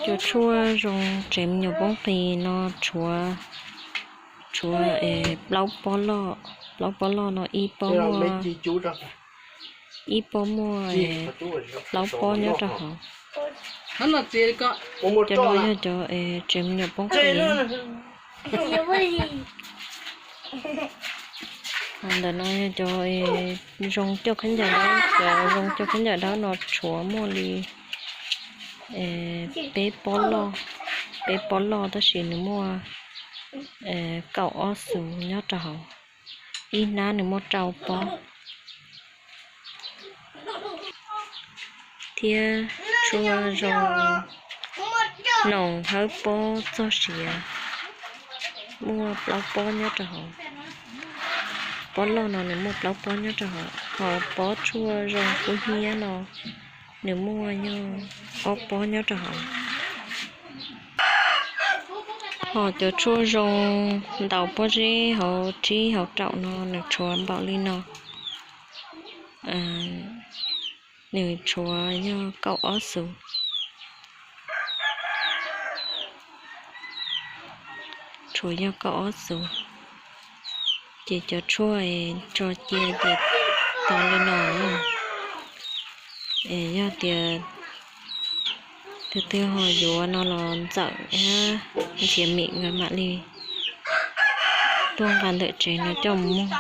Cov tshuaj zoo tsev me nyuam poob qis no tshuav, tshuav plaub pob loj, plaub pob loj no ib pob muaj, ib pob muaj plaub pob nyob rau hauv. Cov no yog cov tsev me nyuam poob qis. Ntawm no yog cov zoo coj khaub ncaws dawb, cov zoo coj khaub ncaws dawb no tshuav muaj li peb pob loj, peb pob loj tab sis nws muaj kaum ob xuv nyob rau hauv, ib hnab nws muaj rau pob. Thiab tshuaj zoo noos hawb pob txog siav muaj plaub pob nyob rau hauv. Pob loj no nws muaj plaub pob nyob rau hauv, ho pob tshuaj zoo kub hnyiab no nws muaj yog ob pob nyob rau hauv. Ho cov tshuaj zoo ntaus pob zeb hauv tsib hauv raum no nws tshuav npaum li no, nws tshuav yog kaum ob xuv, tshuav yog kaum ob xuv. Ces cov tshuaj tso cia ces tau li no. Yog tias tus twg ho yuav no los ntxawm thiab ntxhiav mim nkawd mam li tuaj nqa ntawm tsev no coj mus muag.